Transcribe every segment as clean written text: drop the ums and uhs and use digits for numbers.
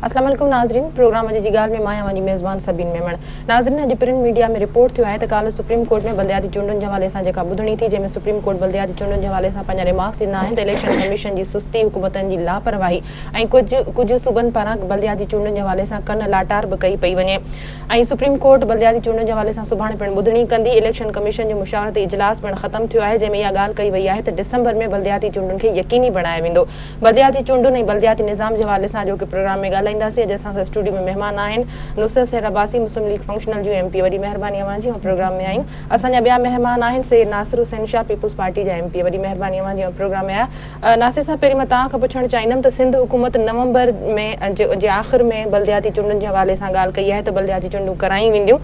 اسلام عليڪم ناظرين پروگرام اڄ جي ڳالهه ۾ مان اوهان جي ميزبان سبين ميمڻ. ناظرين اڄ پرنٽ ميڊيا ۾ رپورٽ ٿيو آهي ته ڪالهه سپريم ڪورٽ ۾ بلدياتي چونڊن جي حوالي سان جيڪا ٻڌڻي ٿي جنهن ۾ سپريم ڪورٽ بلدياتي چونڊن جي حوالي سان پنهنجا ريمارڪس ڏنا آهن ته اليڪشن ڪميشن جي سستي حڪومتن جي لاپرواهي ۽ ڪجهه ڪجهه صوبن پاران بلدياتي چونڊن جي حوالي سان ڪن لاٽار به ڪئي پئي وڃي ۽ سپريم ڪورٽ بلدياتي چونڊن جي حوالي سان سڀاڻي پڻ ٻڌڻي ڪندي. اليڪشن ڪميشن جو مشاورتي اجلاس پڻ ختم ٿيو آهي جنهن ۾ اها ڳالهه ڪئي وئي آهي ته ڊسمبر ۾ بلدياتي چونڊن کي يقيني بڻايو ويندو. بلدياتي چونڊن ۽ بلدياتي نظام جي حوالي سان اڄوڪي پروگرام ۾ ڳالهائينداسين. اڄ اسان سان اسٽوڊيو ۾ مهمان آهن نصرت سحر عباسي مسلم ليگ فنڪشنل جون ايم پي اي وڏي مهرباني اوهان جي اوهان پروگرام ۾ آيون. اسان جا ٻيا مهمان آهن سيد ناصر حسين شاهه پيپلز پارٽي جا ايم پي اي وڏي مهرباني اوهان جي اوهان پروگرام ۾ آيا. ناصر صاحب پهرين مان توهان کان پڇڻ چاهيندم ته سنڌ حڪومت نومبر ۾ جي آخر ۾ بلدياتي چونڊن جي حوالي سان ڳالهه ڪئي آهي ته بلدياتي چونڊون ڪرايون وينديون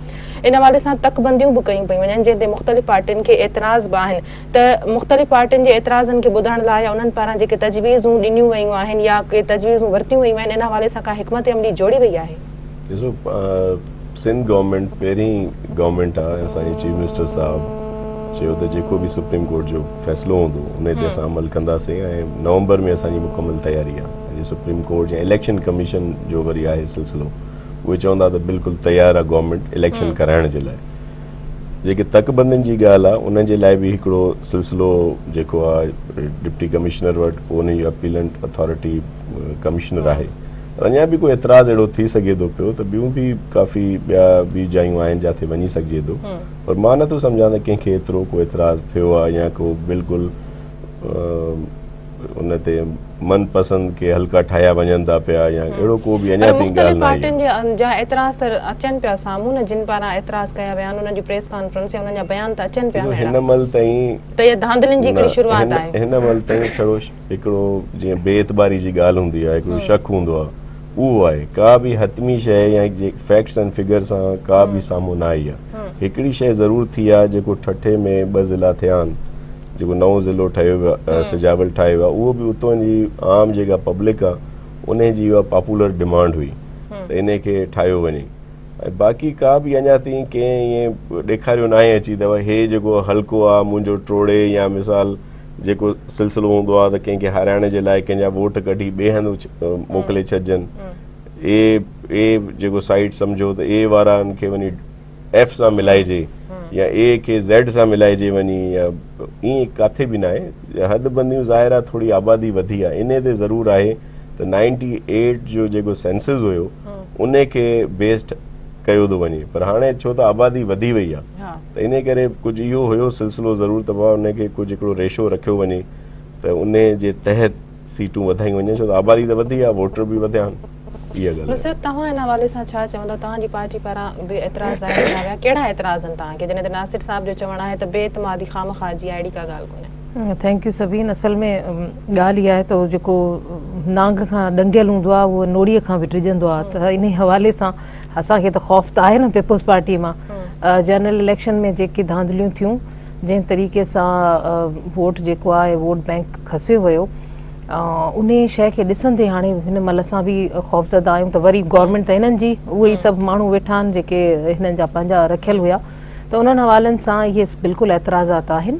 ان حوالي سان تڪبنديون به ڪيون پيون وڃن جنهن تي مختلف پارٽين کي اعتراض به آهن ته مختلف پارٽين جي اعتراضن کي ٻڌڻ لاء يا انهن پاران جيڪي تجويزون ڏنيون ويون آهن يا ڪي تجويزون ورتيون ويون آهن ان حوالي سان ڪا حڪمت عملي جوڙي وئي آهي؟ ڏسو سنڌ گورنمينٽ پهرين گورنمينٽ آهي اسان جي چيف منسٽر صاحب چيو ته جيڪو به سپريم ڪورٽ جو فيصلو هوندو ان تي اسان عمل ڪنداسين ۽ نومبر ۾ اسان جي مڪمل تياري آهي ۽ سپريم ڪورٽ يا اليڪشن ڪميشن جو وري آهي سلسلو اهي چوندا ته بلڪل تيار آهي گورنمينٽ اليڪشن ڪرائڻ جي لاء جيڪي تڪ بندين جي ڳالهه آ انهن جي لاء به هڪڙو سلسلو جيڪو آ ڊپٽي ڪمشنر وٽ پوء انهن جي اپيلنٽ اٿارٽي ڪمشنر آهي پر اڃا به ڪو اعتراض اهڙو ٿي سگهي ٿو پيو ته ٻيون به ڪافي ٻيا به جايون آهن جاٿي وڃي سگهجي ٿو پر مان نٿو سمجهان ته ڪنهن کي ايترو ڪو اعتراض ٿيو آ يا ڪو بلڪل ان تي من پسند ڪي حلقا ٺاهيا وڃن ٿا پيا يا اهڙو ڪو به اڃا پر تائين ڳالهه مختلف ناهي پارٽين جي جا اعتراض ته اچن پيا سامهون نه جن پاران اعتراض ڪيا ويا آهن انهن جي پريس ڪانفرنس يا انهن جا بيان ته اچن پيا ڏسو نه هن اهڙا مهل تائين ته اها ڌانڌلين جي نه هڪڙي شروعات هن آهي. هن مهل تائين ڇڙو هڪڙو جيئن بي اعتباري جي ڳالهه هوندي آهي هڪڙو شڪ هوندو آهي اهو آهي ڪا به حتمي شيء يا جي فيڪٽس اينڊ فگر سان ڪا به سامهون نه آئي آهي هڪڙي شيء ضرور ٿي آهي جيڪو ٺٽي ۾ ٻه ضلعا ٿيا آهن جيڪو نئون ضلعو ٺهيو ويو آهي سجاول ٺاهيو ويو آهي اهو به اتان جي عام جيڪا پبلڪ آهي انهي جي اها پاپولر ڊمانڊ هئي ته انهي کي ٺاهيو وڃي ۽ باقي ڪا به اڃا تائين ڪنهن ائين ڏيکاريو ناهي اچي ته هي جيڪو حلقو آهي منهنجو ٽوڙي يا مثال جيڪو سلسلو هوندو آهي ته ڪنهن کي هارائڻ جي لاء ڪنهن جا ووٽ ڪڍي ٻئي هنڌ موڪلي ڇڏجن اي اي جيڪو سائيٽ سمجهو ته اي وارن کي وڃي ايف سان ملائجي يا اي کي زيڊ سان ملائجي وڃي يا ائين ڪاٿي به ناهي حد بنديون ظاهر آهي ٿوري آبادي وڌي آهي انهي تي ضرور آهي ته نائنٽي ايٽ جو جيڪو سينسز هيو انهي کي بيسڊ ڪيو ٿو وڃي پر هاڻي ڇو ته آبادي وڌي وئي آهي ته انهي ڪري ڪجهه اهو هيو سلسلو ضرور ته بابا انهي کي ڪجهه هڪڙو ريشو رکيو وڃي ته انهي جي تحت سيٽون وڌايون وڃن ڇو ته آبادي ته وڌي آهي ووٽر به وڌيا آهن اها ڳالهه آهي. نصرت توهان ان حوالي سان ڇا چوندا توهان جي پارٽي پاران به اعتراض ظاهر ڪيا ويا ڪهڙا اعتراض آهن توهان کي جڏهن ته ناصر صاحب جو چوڻ آهي ته بي اعتمادي خامخواه جي آهي اهڙي ڪا ڳالهه ڪونهي. Thank you Sabeen اصل ۾ ڳالهه اها آهي ته جيڪو نانگ کان ڏنگيل هوندو آهي اهو نوڙي کان به ڊڄندو آهي ته انهي حوالي سان اسان کي ته خوف ته آهي نه پيپلز پارٽي مان جنرل اليڪشن ۾ جيڪي ڌانڌليون ٿيون جنهن طريقي سان ووٽ جيڪو آهي ووٽ بئنڪ کسيو ويو انهي شيء کي ڏسندي هاڻي هن مهل اسان به خوفزده آهيون ته وري گورنمينٽ ته هنن جي اهي ئي سڀ ماڻهو ويٺا آهن جيڪي هنن جا پنهنجا رکيل هيا ته انهن حوالن سان اهي بلڪل اعتراضات آهن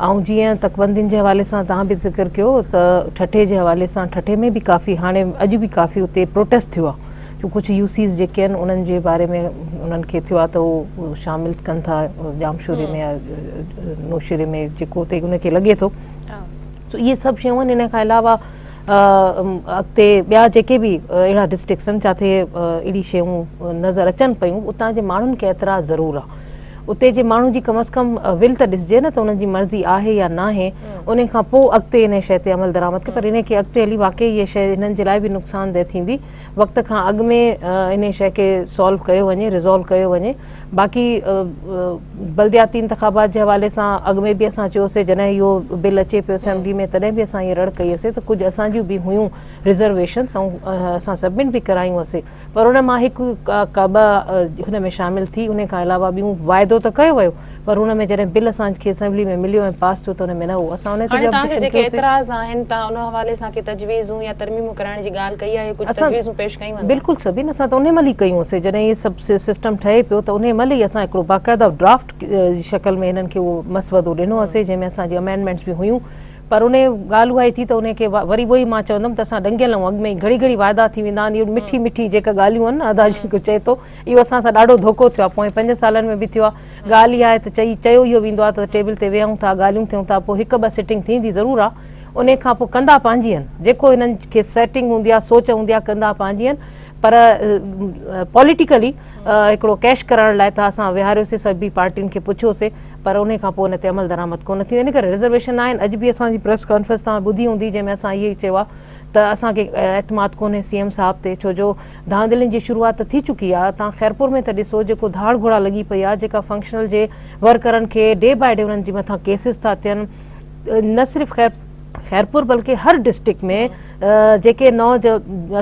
۽ جيئن تڪبندين جي حوالي سان تهان به ذڪر ڪيو ته ٺٽي جي حوالي سان ٺٽي ۾ به ڪافي هاڻي اڄ به ڪافي اتي پروٽيسٽ ٿيو آهي جو ڪجهه يو سيز جيڪي آهن انهن جي باري ۾ انهن کي ٿيو آهي ته هو شامل ڪن ٿا ڄامشوري ۾ يا نوشهري ۾ جيڪو اتي ان کي لڳي ٿو سو اهي سڀ شيون آهن ان کان علاوه اڳتي ٻيا جيڪي به اهڙا ڊسٽرڪٽس آهن جاٿي اهڙي شيون نظر اچن پيون اتان جي ماڻهن کي اعتراض ضرور آهي اتي جي ماڻهن جي ڪم از ڪم ول ته ڏسجي نه ته انهن جي مرضي آهي يا ناهي ان کان پوء اڳتي ان شيء تي عمل درآمد ڪري پر ان کي اڳتي هلي واقعي اها شيء هنن جي لاء به نقصان ده ٿيندي وقت کان اڳ ۾ انهي شيء کي سالو ڪيو وڃي ريزالو ڪيو وڃي باقي بلدياتي انتخابات جي حوالي سان اڳ ۾ به اسان چيوسي جڏهن اهو بل اچي پيو اسيمبلي ۾ تڏهن به اسان هي رڙ ڪئي هئسي ته ڪجهه اسان جون به هيون ريزرويشنس ۽ اسان سبمٽ به ڪرايون هئسي پر ان مان هڪ ڪا ٻه هن ۾ شامل ٿي ان کان علاوه ٻيون واعدو ته ڪيو ويو پر ان ۾ جڏهن بل اسان کي اسيمبلي ۾ مليو ۽ پاس ٿيو ته ان ۾ نه هو اسان ان تي هاڻي به توهان کي آبجيڪشن جيڪي ڪيوسي. اعتراض آهن توهان ان حوالي سان ڪي تجويزون يا ترميمون ڪرائڻ جي ڳالهه ڪئي آهي يا ڪجهه اسان تجويزون پيش ڪيون آهن؟ بلڪل سبين اسان ته انهي مهل ئي ڪيون سي جڏهن هي سڀ سسٽم ٺهي پيو ته انهي مهل ئي اسان هڪڙو باقاعده ڊرافٽ جي شڪل ۾ هنن کي اهو مسودو ڏنو هوسي جنهن ۾ اسان جون امينڊمينٽس به هيون. پر انهي ڳالهه اها ئي ٿي ته انهي کي وري اهو ئي مان چوندم ته اسان ڏنگيل آهيون اڳ ۾ ئي گهڙي گهڙي واعدا ٿي ويندا آهن اهو مٺي مٺي جيڪا ڳالهيون آهن نه ادا جيڪو چئي ٿو اهو اسان سان ڏاڍو ڌوڪو ٿيو آهي پوئين پنج سالن ۾ به ٿيو آهي ڳالهه اها آهي ته چئي چيو اهو ويندو آهي ته ٽيبل تي ويهون ٿا ڳالهيون ٿيون ٿا پوء هڪ ٻه سٽنگ ٿيندي ضرور آهي انهي کان پوء ڪندا پنهنجي آهن جيڪو هنن کي سيٽنگ هوندي آهي سوچ هوندي آهي ڪندا پنهنجي آهن پر پوليٽيڪلي هڪڙو ڪيش ڪرائڻ لاء ته اسان ويهاريوسي سڀني پارٽين کي پڇيوسي پر انهي کان پوء ان تي عمل درآمد ڪونه ٿيندو ان ڪري رزرويشن آهن اڄ به اسان جي پريس ڪانفرنس توهان ٻڌي هوندي جنهن ۾ اسان اهو ئي چيو آهي ته اسان کي اعتماد ڪونهي سي ايم صاحب تي ڇو جو ڌانڌلين جي شروعات ته ٿي چڪي آهي توهان خيرپور ۾ ته ڏسو جيڪو ڌاڙ گهوڙا لڳي پئي آهي جيڪا فنڪشنل جي ورڪرن کي ڊي باء ڊي انهن جي مٿان ڪيسز ٿا ٿين نه صرف خير خيرپور بلڪه هر ڊسٽرڪٽ ۾ جيڪي نو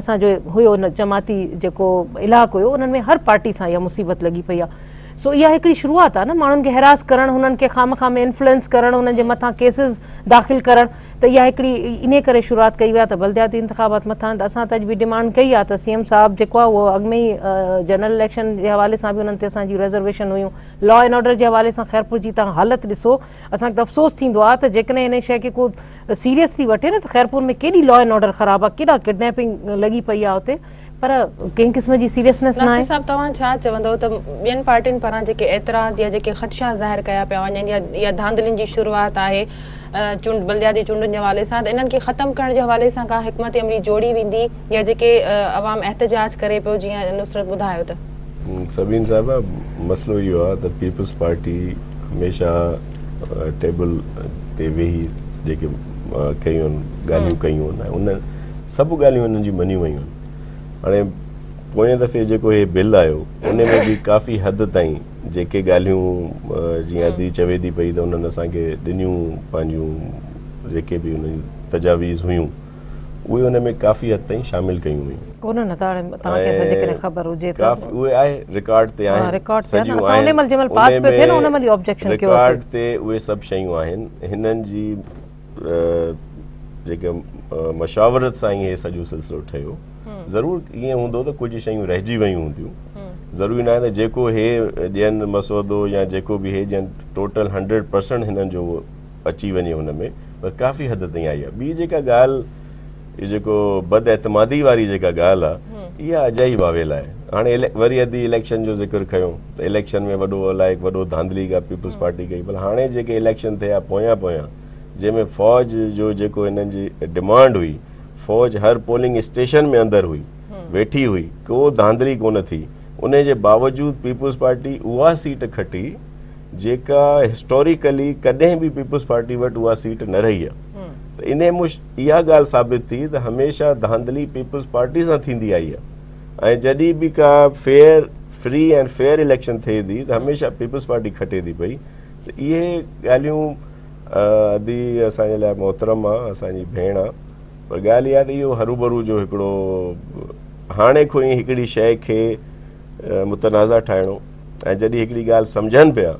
اسان جو هيو جماعتي جيڪو علائقو هيو انهن ۾ هر پارٽي سان اها مصيبت لڳي پئي آهي سو اها هڪڙي شروعات آهي نه ماڻهن کي هراس ڪرڻ هنن کي خامخواه ۾ انفلوئنس ڪرڻ انهن جي مٿان ڪيسز داخل ڪرڻ ته اها هڪڙي انهي ڪري شروعات ڪئي وئي آهي ته بلدياتي انتخابات مٿان ته اسان ته اڄ به ڊيمانڊ ڪئي آهي ته سي ايم صاحب جيڪو آهي اهو اڳ ۾ ئي جنرل اليڪشن جي حوالي سان به انهن تي اسان جون ريزرويشن هيون لا اينڊ آرڊر جي حوالي سان خيرپور جي تهان حالت ڏسو اسان کي ته افسوس ٿيندو آهي ته جيڪڏهن ان شيء کي ڪو سيريسلي وٺي نه ته خيرپور ۾ ڪيڏي لا اينڊ آرڊر خراب آهي ڪيڏا ڪڊنيپنگ لڳي پئي آهي اتي پر ڪنهن قسم جي سيريسنس ناهي. ناصر صاحب توهان ڇا چوندؤ ته ٻين پارٽين پاران جيڪي اعتراض يا جيڪي خدشا ظاهر ڪيا پيا وڃن يا يا ڌانڌلين جي شروعات آهي چونڊ بلدياتي چونڊن جي حوالي سان ته انهن کي ختم ڪرڻ جي حوالي سان ڪا حڪمت عملي جوڙي ويندي يا جيڪي عوام احتجاج ڪري پيو جيئن نصرت ٻڌايو ته. سبين صاحبه مسئلو اهو آهي ته پيپلز پارٽي هميشه ٽيبل تي ويهي جيڪي ڪيون آهن ڳالهيون ڪيون آهن ان سڀ ڳالهيون انهن جون مڃيون ويون آهن هاڻي پوئين دفعي جيڪو هي بل آيو ان ۾ به ڪافي حد تائين جيڪي ڳالهيون جيئن ادي چوي ٿي پئي ته انهن اسان کي ڏنيون پنهنجون جيڪي به انهن جون تجاويز هيون اهي ان ۾ ڪافي حد تائين شامل ڪيون ويون. ڪونه نه ته هاڻي توهان کي اسان جيڪڏهن خبر هجي ته. ڪافي اهي آهي رڪارڊ تي آهن. ها رڪارڊ تي آهن اسان انهي مهل جنهن مهل پاس پيو ٿئي نه ان مهل ئي آبجيڪشن ڪيو هوسي. رڪارڊ تي اهي سڀ شيون آهن هنن جي جيڪي مشاورت سان ئي هي سڄو سلسلو ٺهيو ضرور ائين هوندو ته ڪجهه شيون رهجي ويون هونديون ضروري ناهي ته جيڪو هي ڏين مسودو يا جيڪو به هي ڏين ٽوٽل 100% هنن جو اچي وڃي ان ۾ پر ڪافي حد تائين آئي آهي ٻي جيڪا ڳالهه هي جيڪو بد اعتمادي واري جيڪا ڳالهه آهي اها اجائي واويلا آهي هاڻي وري ادي اليڪشن جو ذڪر کنيو ته اليڪشن ۾ وڏو الائي وڏو ڌانڌلي ڪا پيپلز پارٽي ڪئي پر هاڻي جيڪي اليڪشن ٿيا پويان پويان جنهن ۾ فوج جو جيڪو هنن جي ڊمانڊ هئي فوج هر پولنگ اسٽيشن ۾ اندر هئي ويٺي هئي ڪو ڌانڌلي ڪونه ٿي ان جي باوجود پيپلز پارٽي اها سيٽ کٽي جيڪا هسٽوريڪلي ڪڏهن به پيپلز پارٽي وٽ اها سيٽ نه رهي آهي ته انهي مون اها ڳالهه ثابت ٿي ته هميشه ڌانڌلي پيپلز پارٽي سان ٿيندي آئي آهي ۽ جڏهن به ڪا fair free and fair election ٿئي ٿي ته هميشه پيپلز پارٽي کٽي ٿي پئي ته اهي ڳالهيون ادي اسان جي لاء محترم آ اسان جي ڀيڻ آ پر ڳالهه اها ته اهو هروڀرو جو هڪڙو هاڻي کان ئي هڪڙي شيء کي متنازع ٺاهڻو ۽ جڏهن هڪڙي ڳالهه سمجهن پيا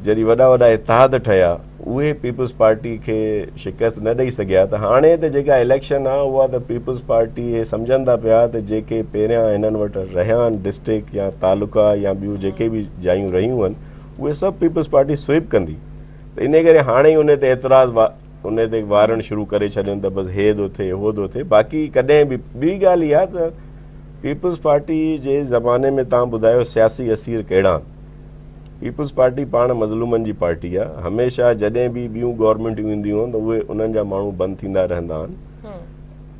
جڏهن وڏا وڏا اتحاد ٺهيا اهي پيپلز پارٽي کي شڪست نه ڏئي سگهيا ته هاڻي ته جيڪا اليڪشن آ اها ته پيپلز پارٽي اهي سمجهن ٿا پيا ته جيڪي پهريان هنن وٽ رهيا آهن ڊسٽرڪٽ يا تعلقا يا ٻيون جيڪي به جايون رهيون آهن اهي سڀ پيپلز پارٽي سوئپ ڪندي ته انهي ڪري هاڻي ئي ان تي اعتراض ان تي وارڻ شروع ڪري ڇڏين ته بس هي ٿو ٿئي هو ٿو ٿئي باقي ڪڏهن به ٻي ڳالهه اها ته پيپلز پارٽي جي زماني ۾ توهان ٻڌايو سياسي اسير ڪهڙا آهن؟ پيپلز پارٽي پاڻ مظلومن جي پارٽي آهي هميشه جڏهن به ٻيون گورنمينٽون اينديون آهن ته اهي انهن جا ماڻهو بند ٿيندا رهندا آهن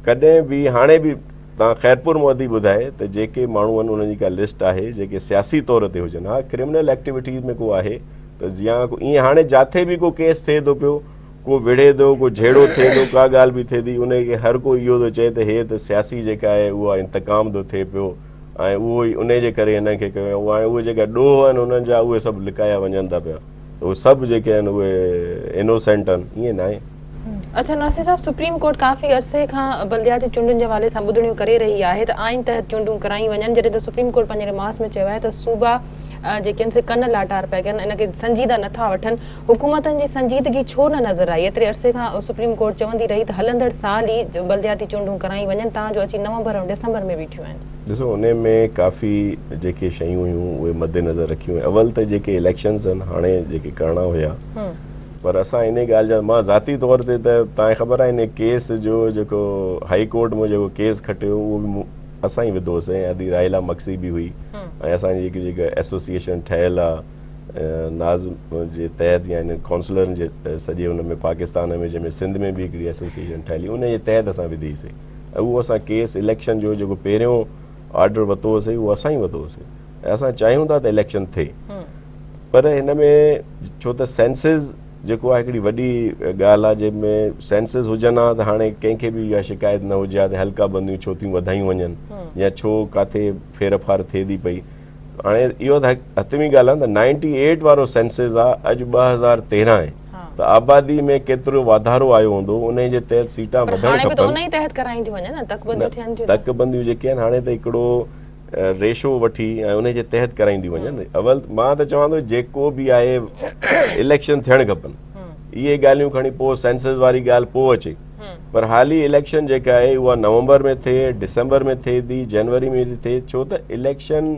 ڪڏهن به هاڻي به توهان خيرپور مان ادي ٻڌائي ته جيڪي ماڻهو آهن انهن جي ڪا لسٽ آهي جيڪي سياسي طور تي هجن ها ڪرمنل ايڪٽيوٽيز ۾ ڪو آهي ته يا ائين هاڻي جاٿي به ڪو ڪيس ٿئي ٿو پيو ڪو وڙهي ٿو، ڪو جهيڙو ٿئي ٿو، ڪا ڳالهه به ٿئي ٿي، انهي کي هر ڪو اهو ٿو چئي ته هي ته سياسي جيڪا آهي اها انتقام ٿو ٿئي پيو ۽ اهو ئي انهي جي ڪري هنن کي ڪيو ويو ۽ اهي جيڪا ڏوهه آهن انهن جا اهي سڀ لڪايا وڃن ٿا پيا ته اهي سڀ جيڪي آهن اهي انوسينٽ آهن ائين ناهي. اڇا ناصر صاحب سپريم ڪورٽ ڪافي عرصي کان بلدياتي چونڊن جي حوالي سان ٻڌڻيون ڪري رهي آهي ته آئين تحت چونڊون ڪرايون وڃن جڏهن ته سپريم ڪورٽ پنهنجي رمارڪس ۾ چيو آهي ته صوبا جيڪي آهن سي ڪن لاٽار پيا ڪن ان کي سنجيده نٿا وٺن حڪومتن جي سنجيدگي ڇو نه نظر آئي؟ ايتري عرصي کان سپريم ڪورٽ چوندي رهي ته هلندڙ سال ئي بلدياتي چونڊون ڪرايون وڃن تان جو اچي نومبر ۽ ڊسمبر ۾ بيٺيون آهن. ڏسو انهي ۾ ڪافي جيڪي شيون هيون اهي مد نظر رکيون ويون اول ته جيڪي اليڪشنز آهن هاڻي جيڪي ڪرڻا هيا پر اسان انهي ڳالهه جا مان ذاتي طور تي ته توهان کي خبر آهي انهي ڪيس جو جيڪو هائي ڪورٽ ۾ جيڪو ڪيس کٽيو اهو به اسان ئي وڌوسين ۽ ادي راحيلا مگسي به هئي ۽ اسان جي جيڪي جيڪا ايسوسيئيشن ٺهيل آهي ناز جي تحت يا انهن ڪائونسلرن جي سڄي ان ۾ پاڪستان ۾ جنهن ۾ سنڌ ۾ به هڪڙي ايسوسيئيشن ٺهيل هئي ان جي تحت اسان وڌي سي ۽ اهو اسان ڪيس اليڪشن جو جيڪو پهريون آرڊر وتو هوسي اهو اسان ئي وتو هوسي ۽ اسان چاهيون ٿا ته اليڪشن ٿئي پر هن ۾ ڇو ته سينسز جيڪو آهي هڪڙي وڏي ڳالهه آهي جنهن ۾ سينسز هجن ها ته هاڻي ڪنهن کي به اها شڪايت نه هجي ها ته حلقا بنديون ڇو ٿيون وڌايون وڃن يا ڇو ڪاٿي ڦير ڦار ٿئي ٿي پئي. هاڻي اهو ته حتمي ڳالهه آهي ته نائنٽي ايٽ وارو سينسز آهي، اڄ 2013 آهي ته آبادي ۾ ڪيترو واڌارو آيو هوندو انهي جي تحت سيٽان پر وڌڻ هاڻي به ته کپن. انهي تحت ڪرايون ٿيون وڃن نه، تڪ بنديون ٿين ٿيون ته. تڪ بنديون جيڪي آهن هاڻي ته هڪڙو ريشو وٺي ۽ انهي جي تحت ڪرائينديون وڃن. اول مان ته چوان ٿو جيڪو به آهي اليڪشن ٿيڻ کپن، اهي ڳالهيون کڻي پوء سينسز واري ڳالهه پوء اچي، پر حالي اليڪشن جيڪا آهي اها نومبر ۾ ٿئي، ڊسمبر ۾ ٿئي ٿي، جنوري ۾ ٿي ٿئي، ڇو ته اليڪشن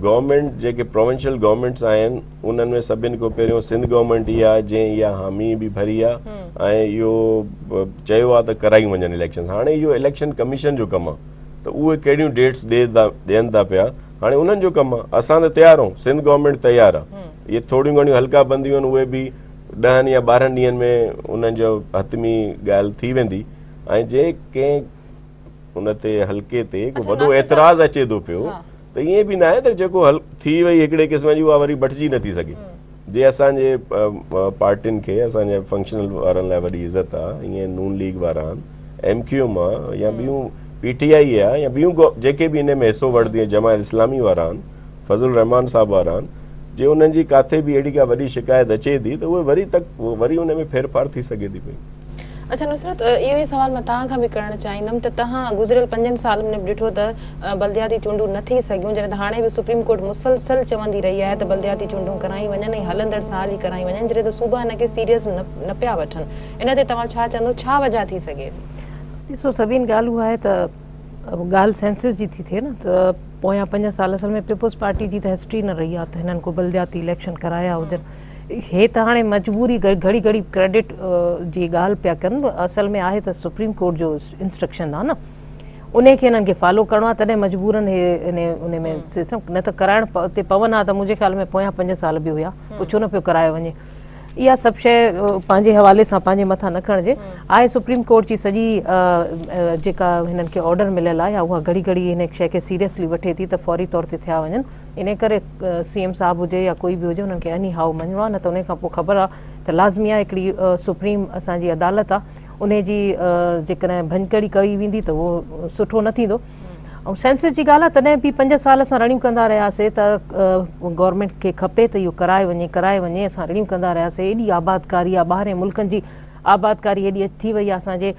گورنمينٽ جيڪي پروونشل گورنمينٽس آهن انهن ۾ سڀن کان پهريون سنڌ گورنمينٽ ئي آهي جنهن اها حامي به ڀري آهي ۽ اهو چيو آهي ته ڪرايون وڃن اليڪشن. هاڻي اهو اليڪشن ڪميشن جو ڪم آهي ته اهي ڪهڙيون ڊيٽس ڏين ٿا پيا، هاڻي انهن جو ڪم آهي. اسان ته تيار آهيون، سنڌ گورنمينٽ تيار آهي. اهي ٿوريون گهڻيون حلقا بنديون آهن اهي به 10 يا 12 ڏينهن ۾ انهن جو حتمي ڳالهه ٿي ويندي ۽ جي ڪنهن ان تي حلقي تي ڪو وڏو اعتراض اچي ٿو پيو ته ائين به ناهي ته جيڪو حل ٿي وئي هڪڙي قسم جي اها وري بٽجي نٿي سگهي. جي اسان جي پارٽين کي اسان جي فنڪشنل وارن لاء وڏي عزت آ، ائين نون ليگ وارا آهن، ايم ڪيو ايم آ يا ٻيون پي ٽي آئي آ يا ٻيون جيڪي به ان ۾ حصو وٺنديون، جماعت اسلامي وارا آهن، فضل الرحمان صاحب وارا آهن، جي انهن جي ڪاٿي به اهڙي ڪا وڏي شڪايت اچي ٿي ته اهي وري تڪ وري ان ۾ ڦيرڦار ٿي سگهي ٿي پئي. اڇا نصرت اهو ئي سوال مان توهان کان به ڪرڻ چاهيندم ته توهان گذريل پنجن سالن ۾ به ڏٺو ته بلدياتي چونڊون نه ٿي سگهيون جڏهن ته هاڻي به سپريم ڪورٽ مسلسل چوندي رهي آهي ته بلدياتي چونڊون ڪرايون وڃن ۽ هلندڙ سال ئي ڪرايون وڃن جڏهن ته صوبا ان کي سيريس نه پيا وٺن ان تي توهان ڇا چوندو ڇا وجهه ٿي سگهي ٿي؟ ڏسو سبين ڳالهه اها آهي ته ڳالهه سينسز جي ٿي ٿئي نه ته پويان پنج سال اصل ۾ پيپلز پارٽي جي ته هسٽري نه رهي آهي ته هنن ڪو بلدياتي اليڪشن ڪرايا هجن. هي ته هاڻي مجبوري گهڙي گهڙي ڪريڊٽ جي ڳالهه پيا ڪن، اصل ۾ آهي ته سپريم ڪورٽ جو انسٽرڪشن آهي نه، انهي کي هنن کي فالو ڪرڻو آهي تڏهن مجبورن هي انهي ۾ سسٽم نه ته ڪرائڻ تي پون ها ته منهنجي خيال ۾ پويان پنج سال به هيا پوء ڇو نه پيو ڪرايو وڃي. اها سڀ شيء پنهنجي حوالي سان پنهنجي مٿان نه کڻجي. آهي سپريم ڪورٽ جي سڄي جيڪا هنن کي آرڊر مليل آهي اها گهڙي گهڙي هن شيء کي سيريسلي وٺي ٿي ته فوري طور تي ٿيا وڃن. انهي ڪري سي ايم صاحب هجي يا ڪوئي به هجي انهن کي اني هائو مڃڻو آهي نه ته انهي کان پوء خبر آهي ته لازمي آهي هڪڙي سپريم اسان جي عدالت آهي انهي جي جيڪڏهن ڀڃڪڙي ڪئي ويندي ته اهو سٺو نه ٿيندو ۽ سينسس جي ڳالهه آهي تڏهن به پنج سال اسان رڙيون ڪندا رهياسي ته گورنمينٽ کي کپي ته اهو ڪرائي وڃي ڪرائي وڃي اسان رڙيون ڪندا رهياسي ايڏي آبادڪاري آهي ٻاهرين ملڪن جي آبادڪاري ايڏي ٿي وئي آهي اسان جي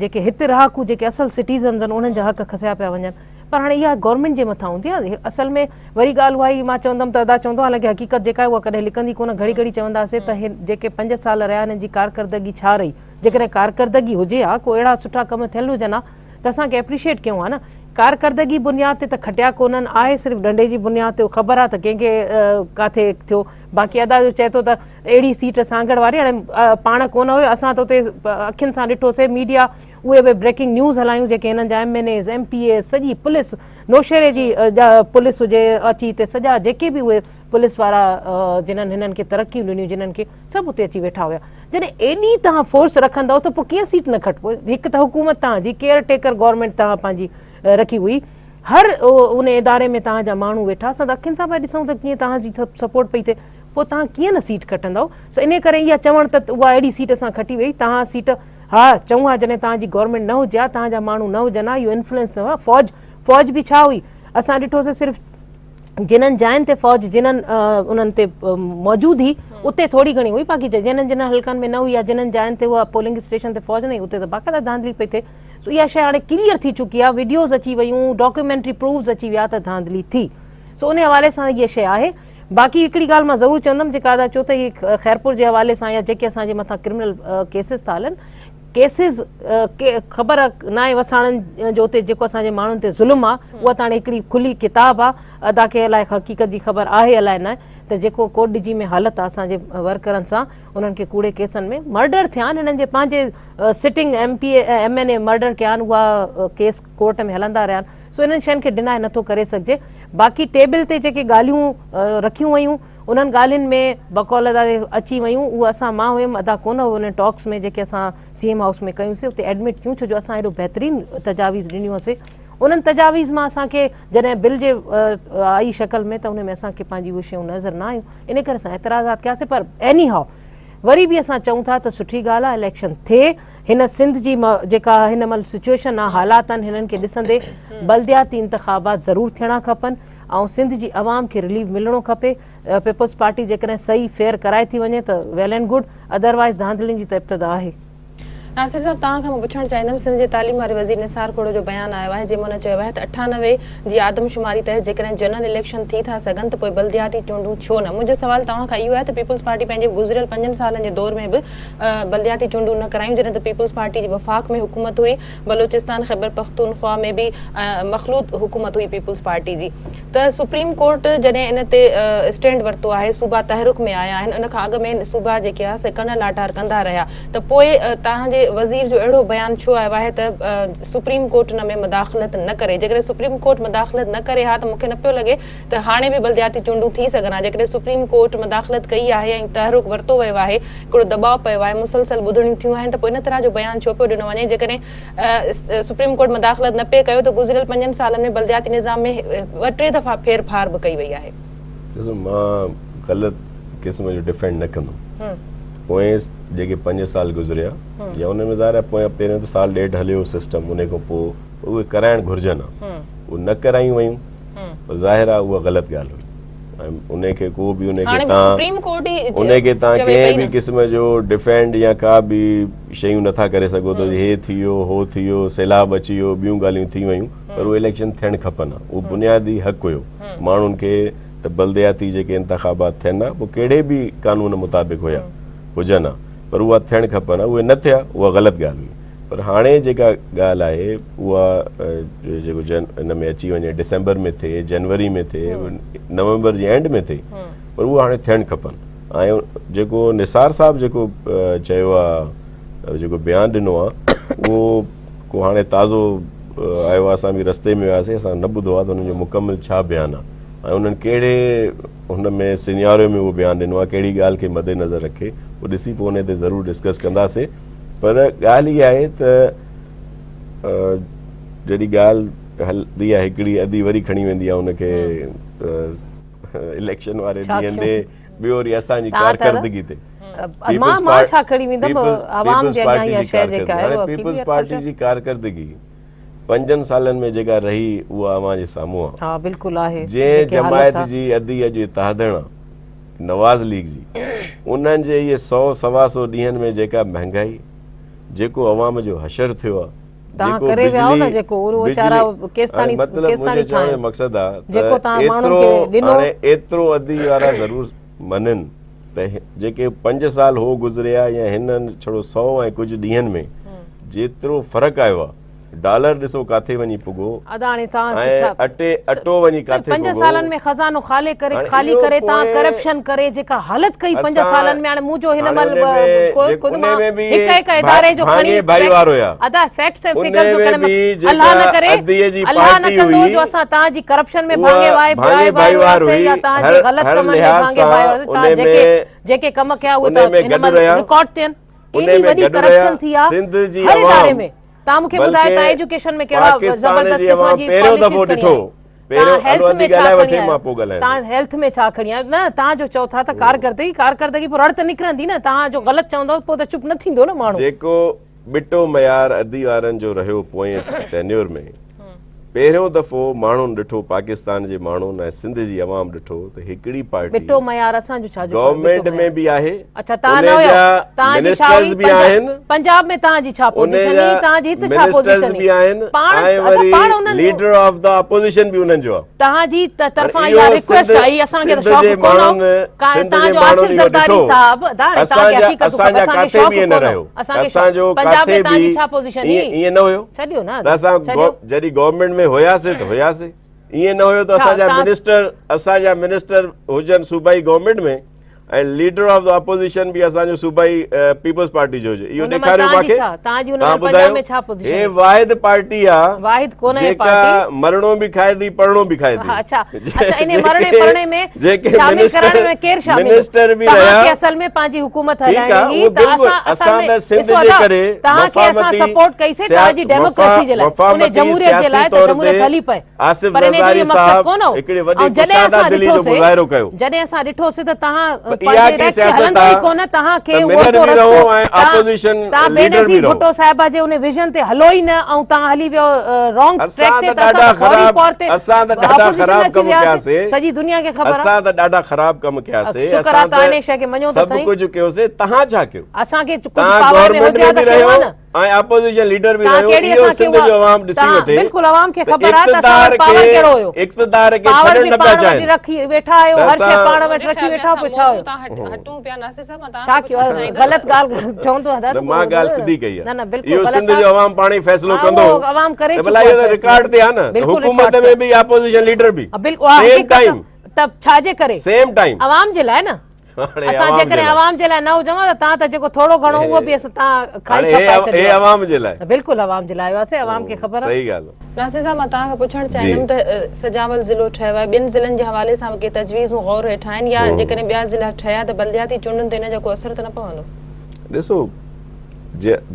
جيڪي هت رهاڪو جيڪي اصل سٽيزنز آهن انهن جا حق کسيا پيا وڃن پر هاڻي اها گورنمينٽ جي مٿان هوندي آهي اصل ۾ وري ڳالهه اها ئي مان چوندم ته ادا چوندو حالانڪه حقيقت جيڪا آهي اها ڪڏهن لڪندي ڪونه گهڙي گهڙي چونداسين ته هي جيڪي پنج سال رهيا هنن جي ڪارڪردگي ڇا رهي جيڪڏهن ڪارڪردگي هجي ها ڪو اهڙا سٺا ڪم ٿيل هجن ها ته اسان کي اپريشيٽ ڪيون ها نه ڪارڪردگي بنياد تي ته کٽيا ڪونهن آهي صرف ڏنڊي جي بنياد تي خبر آهي ته ڪنهن کي ڪاٿي ٿيو باقي ادا جو چئي ٿو ته اهڙي سيٽ سانگهڙ واري هاڻي پاڻ ڪونه هيو اسان ته اتي اکين سان ڏٺوسي ميڊيا اهي به بريڪنگ نيوز هلايون جيڪي هنن جا M N As, M P As, سڄي پوليس نوشهري جي پوليس هجي اچي هتي سڄا جيڪي به اهي پوليس وارا جنھن هنن کي ترقيون ڏنيون جنھن کي سڀ اتي اچي ويٺا هيا جڏهن ايڏي توهان فورس رکندؤ ته پوء ڪيئن سيٽ نه کٽبو هڪ ته حڪومت توهان جي ڪيئر ٽيڪر گورنمينٽ توهان پنهنجي رکي هئي هر ان اداري ۾ توهان جا ماڻهو ويٺا اسان ته اکين سان پيا ڏسون ته ڪيئن توهان جي سڀ سپورٽ پئي ٿئي پوء توهان ڪيئن نه سيٽ کٽندؤ سو انهي ڪري اها چوڻ ته اها اهڙي سيٽ اسان کٽي وئي توهان سيٽ ها چئون ها جڏهن توهان جي گورنمينٽ نه هجي ها توهان جا ماڻهو نه هجن ها اهو انفلوئنس نه هو فوج فوج به ڇا هئي اسان ڏٺوسي صرف جنھن جاين تي فوج جنھن انهن تي موجود هئي اتي ٿوري گهڻي هئي باقي جنھن جنھن حلقن ۾ نه هئي يا جنھن جاين تي اها پولنگ اسٽيشن تي فوج نه هئي اتي ته باقاعده ڌانڌلي پئي ٿئي سو اها شيء هاڻي ڪليئر ٿي چڪي آهي وڊيوز اچي ويون ڊاڪيومينٽري پروفز اچي ويا ته ڌانڌلي ٿي سو ان حوالي سان هيء شيء آهي باقي هڪڙي ڳالهه مان ضرور چوندم جيڪا ادا چيو ته هي خيرپور جي حوالي سان يا جيڪي اسان جي مٿان ڪرمنل ڪيسز ٿا هلن ڪيسز خبر ناهي وساڻن جو اتي جيڪو اسان جي ماڻهن تي ظلم آ اها ته هاڻي هڪڙي کلي ڪتاب آ ادا کي الائي حقيقت جي خبر آهي الائي نه ته جيڪو ڪوٽ ڏجي ۾ حالت آ اسان جي ورڪرن سان انهن کي ڪوڙي ڪيسن ۾ مرڊر ٿيا آهن انهن جي پنهنجي sitting M P A M N A murder ڪيا آهن اها ڪيس ڪورٽ ۾ هلندا رهيا آهن سو انهن شين کي ڊنائي نٿو ڪري سگهجي باقي ٽيبل تي جيڪي ڳالهيون رکيون ويون انهن ڳالهين ۾ بقول ادا اچي ويون اهو اسان مان هيم ادا ڪونه هو انهن ٽاڪس ۾ جيڪي اسان سي ايم هائوس ۾ ڪيون سي اتي ايڊمٽ ٿيون ڇو جو اسان ايڏو بهترين تجاويز ڏنيون هئسي انهن تجاويز مان اسان کي جڏهن بل جي آئي شڪل ۾ ته ان ۾ اسان کي پنهنجي اهي شيون نظر نه آيون ان ڪري اسان اعتراضات ڪياسي پر ايني هاء وري به اسان چئون ٿا ته سٺي ڳالهه آهي اليڪشن ٿئي هن سنڌ جي جيڪا هن مهل سچوئيشن آهي حالات آهن هنن کي ڏسندي بلدياتي انتخابات ضرور ٿيڻا کپن ۽ سنڌ جي عوام کي رليف ملڻو کپي پيپلز پارٽي جيڪڏهن صحيح فيئر ڪرائي ٿي وڃي ته ويل اينڊ گڊ ادروائز ڌانڌلين جي ته ابتدا آهي. ناصر صاحب توهان کان مان پڇڻ چاهيندم سنڌ جي تعليم واري وزير نثار کوڙو جو بيان آيو آهي جنهن ۾ هن چيو آهي ته 98 جي آدمشماري تحت جيڪڏهن جنرل اليڪشن ٿي ٿا سگهن ته پوء بلدياتي چونڊون ڇو نه منهنجو سوال توهان کان اهو آهي ته پيپلز پارٽي پنهنجي گذريل پنجن سالن جي دور ۾ به بلدياتي چونڊون نه ڪرايون جڏهن ته پيپلز پارٽي جي وفاق ۾ حڪومت هئي بلوچستان خيبرپختونخوا ۾ به مخلوط حڪومت هئي پيپلز پارٽي جي ته سپريم ڪورٽ جڏهن ان تي اسٽينڊ ورتو آهي صوبا تحرڪ ۾ آيا آهن ان کان اڳ ۾ صوبا جيڪي آهي سي ڪن لاٽار ڪندا رهيا ته پوء توهان جي وزير جو اهڙو بيان ڇو آيو آهي ته سپريم ڪورٽ ان ۾ مداخلت نه ڪري جيڪڏهن سپريم ڪورٽ مداخلت نه ڪري ها ته مون کي نه پيو لڳي ته هاڻي به بلدياتي چونڊون ٿي سگهن ها جيڪڏهن سپريم ڪورٽ مداخلت ڪئي آهي ۽ تحرڪ ورتو ويو آهي هڪڙو دٻاء پيو آهي مسلسل ٻڌڻيون ٿيون آهن ته پوء ان طرح جو بيان ڇو پيو ڏنو وڃي جيڪڏهن سپريم ڪورٽ مداخلت نه پئي ڪيو ته گذريل پنجن سالن ۾ بلدياتي نظام ۾ ٻه ٽي دفعا ڦير ڦار به ڪئي وئي آهي. ڏسو مان غلط قسم جو ڊفينڊ نه ڪندم. پوئين جيڪي پنج سال گذريا يا ان ۾ ظاهر آهي پويان پهريون ته سال ڏيڍ هليو سسٽم ان کان پوء اهي ڪرائڻ گهرجن ها اهي نه ڪرايون ويون پر ظاهر آهي اها غلط ڳالهه هئي. ۽ ان کي ڪو به ان کي تان ان کي تان ڪنهن به قسم جو ڊفينڊ يا ڪا به شيون نٿا ڪري سگهو ته هي ٿي ويو هو ٿي ويو سيلاب اچي ويو ٻيون ڳالهيون ٿي ويون پر اهي اليڪشن ٿيڻ کپن ها اهو بنيادي حق هيو ماڻهن کي ته بلدياتي جيڪي انتخابات ٿين ها پوء ڪهڙي به قانون مطابق هيا هجن ها پر اها ٿيڻ کپن ها اهي نه ٿيا اها غلط ڳالهه هئي پر هاڻي جيڪا ڳالهه آهي اها جيڪو جن ان ۾ اچي وڃي ڊسمبر ۾ ٿئي جنوري ۾ ٿئي نومبر جي اينڊ ۾ ٿئي پر اهو هاڻي ٿيڻ کپن ۽ جيڪو نثار صاحب جيڪو چيو آهي جيڪو بيان ڏنو آهي اهو ڪو هاڻي تازو آيو آهي اسان به رستي ۾ هياسي اسان نه ٻڌو آهي ته انهن جو مڪمل ڇا بيان آهي ۽ انهن ڪهڙي هن ۾ سينياريو ۾ اهو بيان ڏنو آهي ڪهڙي ڳالهه کي مد نظر رکي اهو ڏسي پوء ان تي ضرور ڊسڪس ڪنداسي پر ڳالهه اها آهي ته جڏهن ڳالهه هلندي آهي هڪڙي ادي وري کڻي ويندي آهي ان کي اليڪشن واري ڏينهن ڏي ٻيو وري اسان جي ڪارڪردگي تي پيپلز پارٽي جي ڪارڪردگي پنجن سالن ۾ جيڪا رهي اها اوهان جي سامهون آهي. ها بلڪل آهي. جنهن جماعت جي ادي اڄ اتحادڻ آ نواز ليگ جي انهن جي اهي سئو سوا سئو ڏينهن ۾ جيڪا مهنگائي جيڪو عوام جو حشر ٿيو آ جيڪو بجلي بجلي مطلب منهنجي چوڻ جو مقصد آ ته ايترو هاڻي ايترو ادي وارا ضرور مڃن ته جيڪي پنج سال هو گذريا يا هنن ڇڙو سئو ۽ ڪجهه ڏينهن ۾ جيترو فرق آيو آ ڊالر ڏسو ڪاٿي وڃي پڳو ۽ اٽي اٽو وڃي ڪاٿي پڳو. پنج سالن ۾ خزانو خالي ڪري خالي ڪري تان ڪرپشن ڪري جيڪا حالت ڪئي پنج سالن ۾ هاڻي مون جو هن مهل ڪو مان هڪ هڪ اداري جو کڻي ادا فيڪٽس ۽ فگرز جو ڪري الله نه ڪري الله نه ڪندو جو اسان تان جي ڪرپشن ۾ ڀاڱي وائي ڀائيوار هئاسين يا تان جي غلط ڪمن ۾ ڀاڱي ڀائيوار هئاسين تان جيڪي جيڪي ڪم ڪيا اهي ته هن مهل رڪارڊ تي آهن ايڏي وڏي ڪرپشن ٿي آ هر اداري ۾ توهان مون کي ٻڌايو توهان ايجوڪيشن ۾ ڪهڙا زبردست قسم جي پاليسيز کڻي آيا توهان هيلٿ ۾ ڇا کڻي آيا توهان هيلٿ ۾ ڇا کڻي آيا نه توهان جو چئو ٿا ته ڪارڪردگي ڪارڪردگي پوء رڙ ته نڪرندي نه توهان جو غلط چوندو پوء ته چپ نه ٿيندو نه ماڻهو. جيڪو ٻٽو معيار ادي وارن جو رهيو پوئين ٽينيور ۾ پهريون دفعو ماڻهن ڏٺو پاڪستان جي ماڻهن ۽ سنڌ جي عوام ڏٺو ته هڪڙي پارٽي ٻٽو معيار اسان جو ڇا جو گورنمينٽ ۾ به آهي اڇا تان نه هيو تان جي ڇا هئي به آهن پنجاب ۾ تان جي ڇا پوزيشن هئي تان جي هت ڇا پوزيشن هئي به آهن پاڻ ۽ پاڻ انهن ليڊر آف the opposition به انهن جو آهي تان جي طرفان اها ريڪويسٽ آئي اسان کي ته شوق ڪونه هو تان جو آصف زرداري صاحب ادا هاڻي تان کي حقيقت خبر اسان کي شوق ڪونه هو اسان جو پنجاب ۾ تان جي ڇا پوزيشن هئي ائين نه هيو ڇڏيو نه ته اسان جڏهن گورنمينٽ ۾ هياسي ته هياسي. ائين نه هيو ته اسان جا منسٽر اسان جا منسٽر هجن صوبائي government ۾ ۽ leader of the opposition به اسان جو صوبائي پيپلز پارٽي جو هجي اهو ڏيکاريو مان کي توهان ٻڌايو هي واحد پارٽي آ واحد ڪونه هي پارٽي مرڻو به کائي ٿي پڙهڻو به کائي ٿي اڇا اڇا انهي مرڻي پڙهڻي ۾ جيڪي شامل ڪرڻ ۾ ڪير شامل منسٽر به رهيا توهان کي اصل ۾ پنهنجي حڪومت هلائڻي هئي ته اسان اسان ته سنڌ جي ڪري توهان کي اسان سپورٽ ڪئي سي توهان جي ڊيموڪريسي جي لاء انهي جمهوريت جي لاء ته جمهوريت هلي پئي آصف زرداري صاحب هڪڙي وڏي ڪشاده دلي جو مظاهرو ڪيو. جڏهن اسان ڏٺوسي ته توهان پر اها پنهنجي ڪي ريڪ تي سياست هلندو ئي آ ڪونه توهان کي ته اهو منر ٿو به رهو رستو ۽ اپوزيشن توهان ليڊر به بينظير رهو. ڀٽو صاحبه جي ان ويزن تي هلو ئي نه ۽ توهان هلي ويو رانگ ٽريڪ اسان تي ته ته اسان ڏاڍا ته فوري خراب طور تي اسان ته ڏاڍا اپوزيشن خراب ۾ اچي ڪم وياسي ڪياسي سڄي دنيا کي خبر آ. اسان ته ڏاڍا خراب ڪم ڪياسي شڪر آ اسان توهان انهي شيء کي مڃيو ته ته سڀ سهي. ڪجهه ڪيوسي تهان ڇا ڪيو؟ اسان کي ڪجهه تهان پاور ۾ گورنمينٽ هجي ها ۾ ته به ڪيون ها رهيو نه. ۽ اپوزيشن ليڊر به توهان رهيو ڪهڙي اهو اسان کي سنڌ جو عوام ڏسي وٺي بلڪل عوام کي ته خبر آهي ته اسان اقتدار وٽ پاور کي ڪهڙو هيو اقتدار کي پاور ڇڏڻ به نه پيا پاڻ وٽ چاهين رکي ويٺا آهيو ته هر شيء اسان پاڻ وٽ منهنجي رکي خيال ۾ ويٺا اسان پوء ڇا موضوع هيو تان هٽون پيا ناصر صاحب مان ڇا توهان کان ڪيو پڇڻ چاهيندس غلط ڳالهه چوندو آهيان نه مان ڳالهه سڌي ڪئي نه نه آهي بلڪل اهو غلط سنڌ جو آهي عوام پاڻ ئي فيصلو ها ڪندو اهو عوام ڪري ته چڪو ڀلا آهي اهو ته فيصلو رڪارڊ تي آهي نه ته بلڪل حڪومت رڪارڊ ۾ تي به اپوزيشن ليڊر به بلڪل اها سيم حقيقت ٽائيم ته ڇا جي ڪري سيم ٽائيم عوام جي لاء نه هاڻي اسان عوام جي جيڪڏهن لاء عوام جي لاء نه هجون ها ته توهان ته جيڪو ٿورو گهڻو اهو به اسان توهان کائي هاڻي کپائي هي ڇڏيو آهي. عوام جي لاء بلڪل عوام جي لاء هئاسي عوام کي خبر آهي. صحيح ڳالهه. ناصر صاحب مان توهان کان پڇڻ چاهيندم ته سجاول ضلعو ٺهيو آهي ٻين ضلعن جي حوالي سان به ڪي تجويزون غور هيٺ آهن يا جيڪڏهن ٻيا ضلعا ٺهيا ته بلدياتي چونڊن تي ان جو ڪو اثر ته نه پوندو؟ ڏسو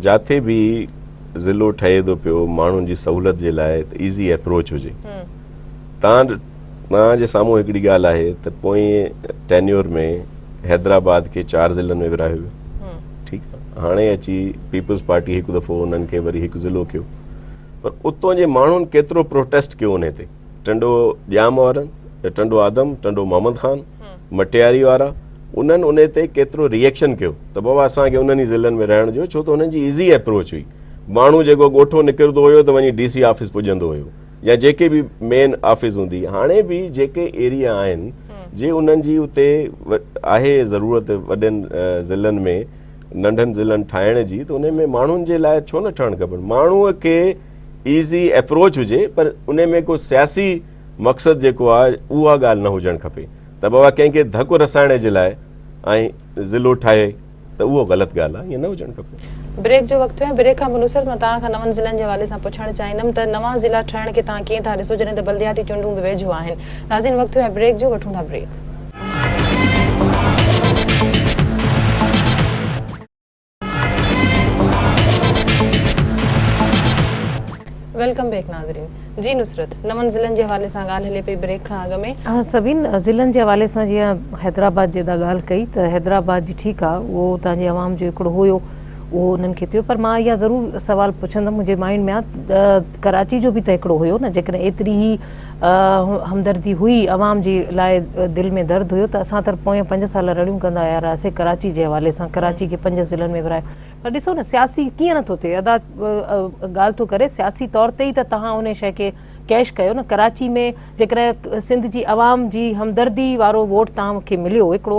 جاٿي به ضلعو ٺهي ٿو پيو ماڻهن جي سهولت جي لاء ته ايزي اپروچ هجي تان توهان جي سامهون هڪڙي ڳالهه آهي ته پوئين ٽينيور ۾ حيدرآباد کي چار ضلعن ۾ ورهايو ويو ٺيڪ آهي هاڻي اچي پيپلز پارٽي هڪ دفعو انهن کي وري هڪ ضلعو ڪيو پر اتون جي ماڻهن ڪيترو پروٽيسٽ ڪيو انهي تي ٽنڊو ڄام وارن ٽنڊو آدم ٽنڊو محمد خان مٽياري وارا انهن انهي تي ڪيترو ريئيڪشن ڪيو ته بابا اسان کي انهن ئي ضلعن ۾ رهڻ ڏيو ڇو ته انهن جي ايزي اپروچ هئي ماڻهو جيڪو ڳوٺو نڪرندو هيو ته وڃي ڊي سي آفيس پڄندو هيو يا جيڪي به مين آفيس هوندي هاڻي به جيڪي ايريا آهن جي انهن جي اتي آهي ضرورت وڏن ضلعن ۾ ننڍن ضلعن ٺاهڻ جي ته ان ۾ ماڻهن جي لاء ڇو نه ٺهڻ کپن ماڻهو کي ايزي اپروچ هجي پر ان ۾ ڪو سياسي مقصد جيڪو آهي اها ڳالهه نه هجڻ کپي ته بابا ڪنهن کي ڌڪ رسائڻ جي لاء ۽ ضلعو ٺاهي ته اهو غلط ڳالهه آهي، ائين نه هجڻ کپي. بريڪ جو وقت ٿيو آهي، بريڪ کان پوء نصرت مان توهان کان نون ضلعن جي حوالي سان پڇڻ چاهيندم ته نوان ضلعا ٺهڻ کي توهان ڪيئن ٿا ڏسو جڏهن ته بلدياتي چونڊون به ويجهو آهن. ناظرين وقت ٿيو آهي بريڪ جو، وٺون ٿا بريڪ. Welcome back ناظرين. جي نصرت، نون ضلعن جي حوالي سان ڳالهه هلي پئي بريڪ کان اڳ ۾. ها سبين ضلعن جي حوالي سان جيئن حيدرآباد جي ادا ڳالهه ڪئي ته حيدرآباد جي ٺيڪ آ اهو اتان جي عوام جو هڪڙو هيو اهو انهن کي ٿيو پر مان اها ضرور سوال پڇندم منهنجي مائنڊ ۾ آ ته ڪراچي جو به ته هڪڙو هيو نه جيڪڏهن ايتري ئي همدردي هئي عوام جي لاء دل ۾ درد هيو ته اسان ته پوئين 5 سال رڙيون ڪندا آيا رهياسي ڪراچي جي حوالي سان ڪراچي کي 5 ضلعن ۾ ورهايو پر ڏسو نه سياسي ڪيئن نٿو ٿئي ادا ڳالهه ٿو ڪري سياسي طور تي ئي ته توهان ان شيء کي ڪيش ڪيو نه ڪراچي ۾ جيڪڏهن سنڌ جي عوام جي همدردي وارو ووٽ توهان کي مليو هڪڙو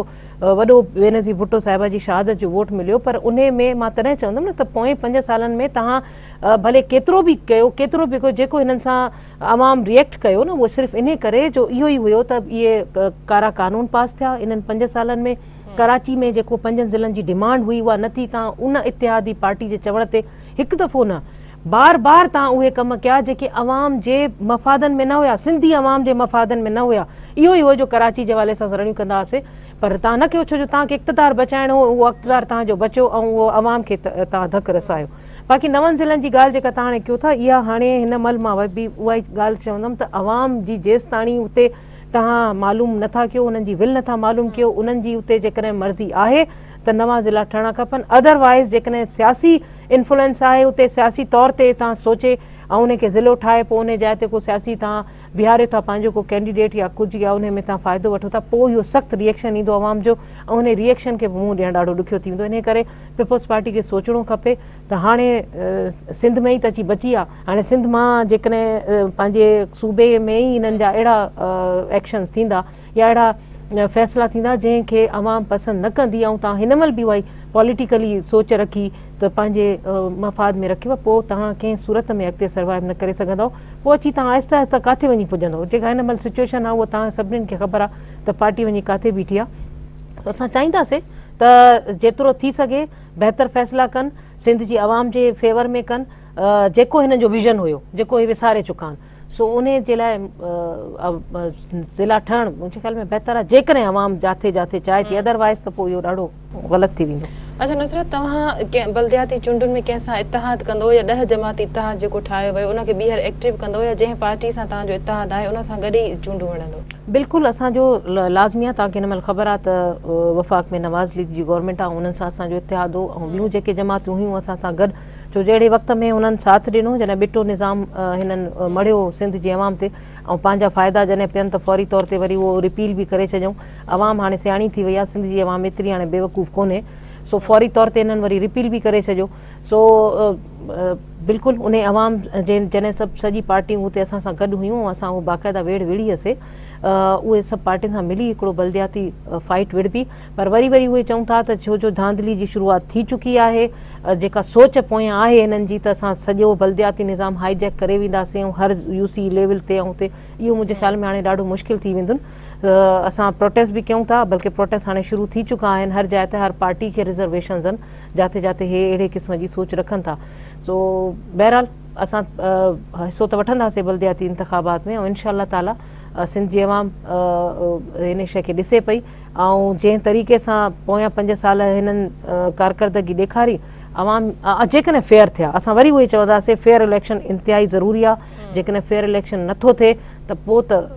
وڏو بينظير ڀٽو صاحبه جي شهادت جو ووٽ مليو پر انهي ۾ مان تڏهن چوندم نه ته پوئين 5 سالن ۾ توهان ڀلي ڪيترو به ڪيو ڪيترو به ڪيو جيڪو هنن سان عوام ريئيڪٽ ڪيو نه اهو صرف انهي ڪري جو اهو ئي هيو ته اهي ڪارا قانون پاس ٿيا انهن 5 سالن ۾ ڪراچي ۾ جيڪو پنجن ضلعن جي ڊمانڊ هئي اها نه ٿي تان ان اتحادي پارٽي جي چوڻ تي هڪ دفعو نه بار بار تان اهي ڪم ڪيا جيڪي عوام جي مفادن ۾ نه هيا سنڌي عوام جي مفادن ۾ نه هيا اهو ئي هو جو ڪراچي جي حوالي سان رڙيون ڪندا هئاسي پر تان نه ڪيو ڇو جو تان کي اقتدار بچائڻو هو اهو اقتدار تان جو بچيو ۽ اهو عوام کي تان ڌڪ رسايو باقي نون ضلعن جي ڳالهه جيڪا تان هاڻي ڪيو ٿا اها هاڻي هن مهل مان به اها ئي ڳالهه چوندم ته عوام جي جيستاڻي اتي توهان معلوم نه ٿا ڪيو انهن جي ول نه ٿا معلوم ڪيو انهن جي اتي جيڪڏهن مرضي آهي ته نوان ضلعا ٺهڻا کپن ادر وائيز جيڪڏهن سياسي انفلوئنس آهي اتي سياسي طور تي توهان سوچي ۽ انهي کي ضلعو ٺاهي پوء انهي جاء تي ڪو سياسي توهان بيهاريو ٿا پنهنجو ڪو ڪينڊيڊيٽ يا ڪجهه يا انهي ۾ توهان فائدو وٺو ٿا پوء اهو سخت ريئيڪشن ايندو عوام جو ۽ انهي ريئيڪشن کي به منهن ڏيڻ ڏاڍو ڏکيو ٿي ويندو انهي ڪري پيپلز پارٽي کي سوچڻو کپي ته هاڻي سنڌ ۾ ئي ته اچي بچي آ هاڻي سنڌ مان جيڪڏهن پنهنجي صوبي ۾ ئي انهن جا اهڙا ايڪشنز ٿيندا يا اهڙا فيصلا ٿيندا جنهن کي عوام پسند نه ڪندي ۽ تان هن مهل به اها ئي پوليٽيڪلي سوچ رکي ته پنهنجي مفاد ۾ رکيو پوء توهان ڪنهن صورت ۾ اڳتي سروائيو نه ڪري سگهندؤ پوء اچي توهان آهستي آهستي ڪاٿي وڃي پڄندؤ جيڪا هن مهل سچوئيشن آهي اها توهان سڀنين کي خبر آهي ته پارٽي وڃي ڪاٿي بيٺي آهي ته اسان چاهينداسين ته جيترو ٿي سگهي بهتر فيصلا ڪن سنڌ جي عوام جي فيور ۾ ڪن جيڪو هنن جو ويزن هيو جيڪو هي وساري چڪا آهن سو انهي جي لاء ضلع ٺهڻ منهنجي خيال ۾ بهتر آهي جيڪڏهن عوام جاٿي جاٿي چاهي ٿي ادروائز ته پوء اهو ڏاڍو غلط ٿي ويندو. اڇا نصرت توهان ڪنهن بلدياتي چونڊن ۾ ڪنهن سان اتحاد ڪندو يا ڏهه جماعتي اتحاد جيڪو ٺاهيو ويو ان کي ٻيهر ايڪٽو ڪندو يا جنهن پارٽي سان توهان جو اتحاد آهي ان سان گڏ ئي چونڊون وڙهندو؟ بلڪل اسان جو لازمي آهي توهان کي هن مهل خبر آهي ته وفاق ۾ نواز ليگ جي گورنمينٽ آهي انهن سان اسان جو اتحاد هو ۽ ٻيون جيڪي جماعتون هيون اسان سان گڏ ڇو جو اهڙي وقت ۾ هنن ساٿ ڏنو جڏهن ٻٽو نظام هنن مڙهيو سنڌ جي عوام تي ۽ پنهنجا فائدا جڏهن پين ته فوري طور تي وري اهو رپيل به ڪري ڇڏيائون عوام هاڻي سياڻي ٿي وئي آهي سنڌ جي عوام ايتري هاڻي بيوقوف ڪونهي سو فوري طور تي هنن وري رپيل به ڪري ڇڏيو سو بلڪل انهي عوام جنهن جڏهن سڀ سڄي پارٽيون اتي اسان سان گڏ هيون ۽ اسان اهو باقاعده ويڙهه وڙهي هئسي اهي سڀ پارٽين سان ملي هڪڙو بلدياتي فائيٽ وڙهبي پر وري وري اهي چئون ٿا ته ڇو جو ڌانڌلي جي شروعات ٿي چڪي آهي جيڪا سوچ پويان آهي هنن جي ته اسان سڄو بلدياتي نظام هائي جيڪ ڪري وينداسين ۽ هر يو سي ليول تي ۽ اتي اهو منهنجي خيال ۾ هاڻي ڏاڍو مشڪل ٿي ويندن اسان پروٽيسٽ به ڪيون ٿا بلڪه پروٽيسٽ هاڻي شروع ٿي چڪا آهن هر جاء تي هر پارٽي کي رزرويشنز آهن جاٿي جاٿي هي اهڙي قسم جي سوچ رکن ٿا سو بهرحال اسان حصو ته وٺنداسين بلدياتي انتخابات ۾ ۽ انشاء الله تعالي سنڌ جي عوام ان شيء کي ڏسي پئي ۽ جنهن طريقي سان پويان 5 سال هنن ڪارڪردگي ڏيکاري عوام جيڪڏهن فيئر ٿيا اسان وري اهو ئي چونداسين فيئر اليڪشن انتهائي ضروري آهي جيڪڏهن فيئر اليڪشن نٿو ٿئي ته پوء ته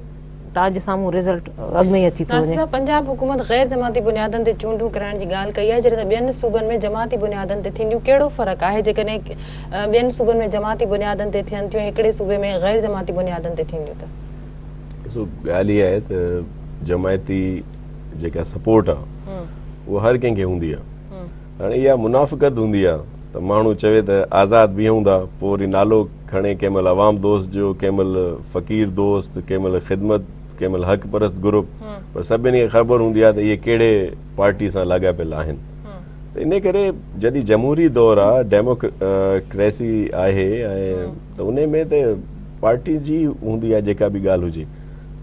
توهان جي سامهون رزلٽ اڳ ۾ ئي اچي ٿو ناصر وڃي. صاحب پنجاب حڪومت غير جماعتي بنيادن تي چونڊون ڪرائڻ جي ڳالهه ڪئي آهي جڏهن ته ٻين صوبن ۾ جماعتي بنيادن تي ٿينديون ڪهڙو فرق آهي جيڪڏهن ٻين صوبن ۾ جماعتي بنيادن تي ٿين ٿيون ۽ هڪڙي صوبي ۾ غير جماعتي بنيادن تي ٿينديون ته. ڏسو ڳالهه اها آهي ته جماعتي جيڪا سپورٽ آهي اها هر ڪنهن کي هوندي آهي هاڻي اها منافقت هوندي آهي ته ماڻهو چوي ته آزاد بيهون ٿا پوء وري نالو کڻي ڪنهن مهل عوام دوست جو ڪنهن مهل فقير دوست ڪنهن مهل خدمت ڪنهن مهل حق پرست گروپ پر سڀني کي خبر هوندي آهي ته اهي ڪهڙي پارٽي سان لاڳاپيل آهن ته ان ڪري جڏهن جمهوري دور آهي ڊيموڪريسي آهي ۽ ته ان ۾ ته پارٽي جي هوندي آهي جيڪا به ڳالهه هجي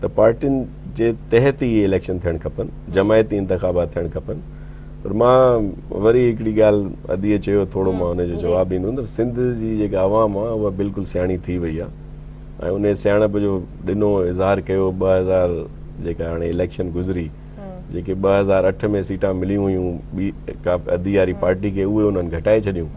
ته پارٽين جي تحت ئي اليڪشن ٿيڻ کپن جماعتي انتخابات ٿيڻ کپن پر مان وري هڪڙي ڳالهه اديء چيو ٿورو مان ان جو جواب ڏيندم ته سنڌ جي جيڪا عوام آهي اها بلڪل سياڻي ٿي وئي آهي ۽ ان سياڻپ جو ڏنو اظهار ڪيو 2000 جيڪا هاڻي اليڪشن گذري جيڪي 2008 ۾ سيٽان مليون هيون ٻي ڪا ادي واري پارٽي کي اهي انهن گهٽائي ڇڏيون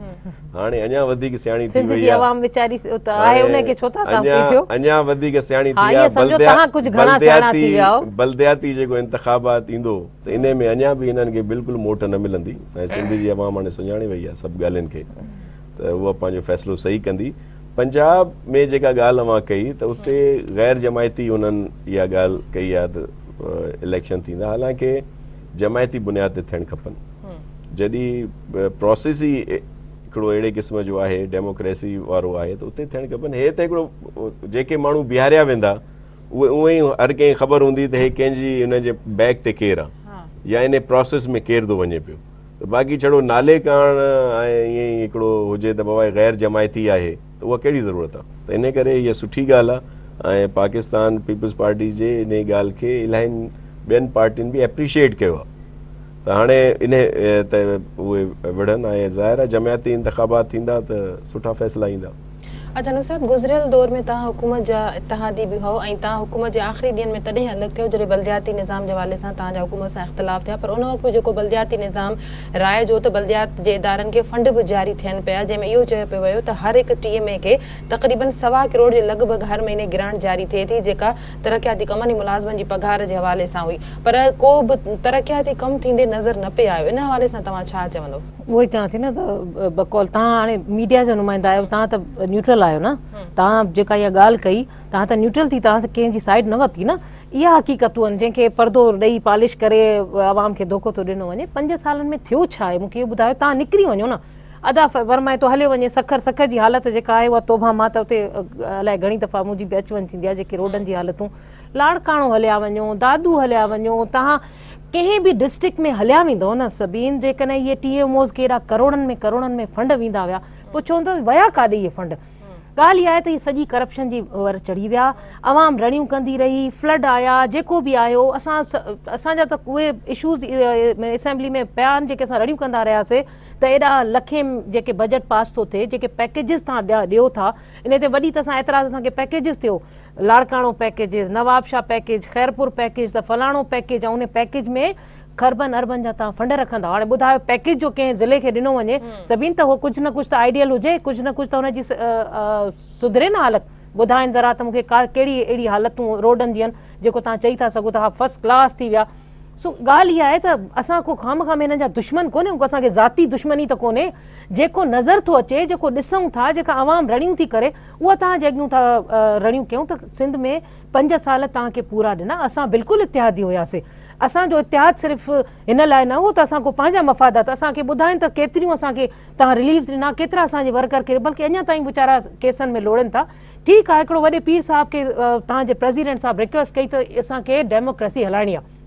هاڻي اڃا وڌيڪ سياڻي ٿي سنڌ وئي جي آهي عوام ويچاري ته آهي ان کي ڇو ٿا تان اڃا پيو اڃا وڌيڪ سياڻي ها ٿي ائين آهي سمجهو توهان ڪجهه گهڻا سياڻا ٿي بلدياتي ويا آهيو بلدياتي جيڪو انتخابات ايندو ته انهي ۾ اڃا به هنن کي بلڪل موٽ نه ملندي ۽ سنڌ جي عوام هاڻي سڃاڻي وئي آهي سڀ ڳالهين کي ته اها پنهنجو فيصلو صحيح ڪندي. پنجاب ۾ جيڪا ڳالهه اوهان ڪئي ته اتي غير جماعتي هنن اها ڳالهه ڪئي آهي ته اليڪشن ٿيندا حالانڪه جماعتي بنياد تي ٿيڻ کپن جڏهن پروسيس ئي هڪڙو اهڙي قسم جو آهي ڊيموڪريسي وارو آهي ته اتي ٿيڻ کپن هي ته هڪڙو جيڪي ماڻهو بيهاريا ويندا اهي اونئن ئي هر ڪنهن کي خبر هوندي ته هي ڪنهن جي ان جي بيڪ تي ڪير آ يا ان پروسيس ۾ ڪير ٿو وڃي پيو ته باقي ڇڙو نالي ڪاڻ ۽ ائين ئي هڪڙو هجي ته بابا هي غير جماعتي آهي ته اها ڪهڙي ضرورت آ ته ان ڪري هيء سٺي ڳالهه آ ۽ پاڪستان پيپلز پارٽي جي انهي ڳالهه کي الاهين ٻين پارٽين به اپريشيئيٽ ڪيو آ ته هاڻي انهي تي اهي وڙهن ۽ ظاهر آ جماعتي انتخابات ٿيندا ته سٺا فيصلا ايندا. اچا نصرت گذريل دور ۾ توهان حڪومت جا اتحادي به هئو ۽ توهان حڪومت جي آخري ڏينهن ۾ تڏهن الڳ ٿيو جڏهن بلدياتي نظام جي حوالي سان توهان جا حڪومت سان اختلاف ٿيا پر ان وقت به جيڪو بلدياتي نظام رائج هو ته بلديات جي ادارن کي فنڊ به جاري ٿين پيا جنهن ۾ اهو چيو پيو ويو ته هر هڪ ٽي ايم اي کي تقريبن سوا ڪروڙ جي لڳ ڀڳ هر مهيني گرانٽ جاري ٿئي ٿي جيڪا ترقياتي ڪمن ۽ ملازمن جي پگهار جي حوالي سان هئي پر ڪو به ترقياتي ڪم ٿيندي نظر نه پئي آيو ان حوالي سان توهان ڇا چوندو؟ اهو ئي چوان ٿي نه ته بقول توهان هاڻي ميڊيا جا نمائندا آهيو توهان ته نيوٽرل آهيو نه توهان جيڪا اها ڳالهه ڪئي توهان ته نيوٽرل ٿي توهان ته ڪنهن جي سائيڊ نه ورتي نه اها حقيقتون آهن جنهن کي پردو ڏئي پالش ڪري عوام کي ڌوڪو ٿو ڏنو وڃي 5 سالن ۾ ٿيو ڇا آهي مون کي اهو ٻڌايو توهان نڪري وڃو نه ادا ورمائي ٿو هليو وڃي سکر سکر جي حالت جيڪا آهي اها توبه مان ته اتي الائي گهڻي دفعا منهنجي به اچ وڃ ٿيندي آهي جيڪي روڊن جي حالتون لاڙڪاڻو هليا وڃو دادو هليا وڃو توهان ڪنهن به ڊسٽرڪٽ ۾ هليا ويندؤ نه سبين جيڪڏهن اهي ٽي ايم اوز کي ايڏا ڪروڙن ۾ ڪروڙن ۾ فنڊ ويندا هيا پوء چون ته ويا ڪاڏي اهي فنڊ ڳالهه اها آهي ته هي سڄي ڪرپشن جي ور چڙهي ويا عوام رڙيون ڪندي رهي فلڊ آيا جيڪو به آيو اسان اسان جا ته اهي اشوز اسيمبلي ۾ پيا آهن جيڪي اسان رڙيون ڪندا رهياسي ته ايڏا لکين جيڪي بجيٽ پاس ٿو ٿئي جيڪي پيڪيجز تان ڏيو ٿا ان تي وڏي ته اسان اعتراض اسان کي پيڪيجز ٿيو Larkana packages, Nawabshah package, Khairpur package ته فلاڻو پيڪيج ۽ ان پيڪيج ۾ کربن اربن جا توهان فنڊ رکندا هاڻي ٻڌايو پيڪيج جو ڪنهن ضلعي کي ڏنو وڃي سڀين ته هو ڪجهه نه ڪجهه ته آئيڊيل هجي ڪجهه نه ڪجهه ته ان جي سڌري نه حالت ٻڌائين ذرا ته مونکي ڪا ڪهڙي اهڙي حالتون روڊن جي آهن جيڪو توهان چئي ٿا سگهو ته ها فرسٽ ڪلاس ٿي ويا سو ڳالهه اها آهي ته اسان ڪو خامخواه ۾ هنن جا دشمن ڪونهيون ڪو اسان کي ذاتي دشمني ته ڪونهي جيڪو نظر ٿو اچي جيڪو ڏسون ٿا جيڪا عوام رڙيون ٿي ڪري اها توهان جي اڳيون ٿا رڙيون ڪيون ته سنڌ ۾ پنج سال توهان کي پورا ڏنا اسان بلڪل اتحادي هياسي اسان جو اتحاد صرف هن لاء نه هو ته اسان ڪو پنهنجا مفادات اسان کي ٻڌائين ته ڪيتريون اسان کي توهان رليفز ڏنا ڪيترا اسان جي ورڪر کي بلڪه اڃا تائين ويچارا ڪيسن ۾ لوڙين ٿا ٺيڪ آهي هڪڙو وڏي پير صاحب کي توهان جي پريزيڊنٽ صاحب رڪويسٽ ڪئي ته اسان کي ڊيموڪريسي هلائڻي آهي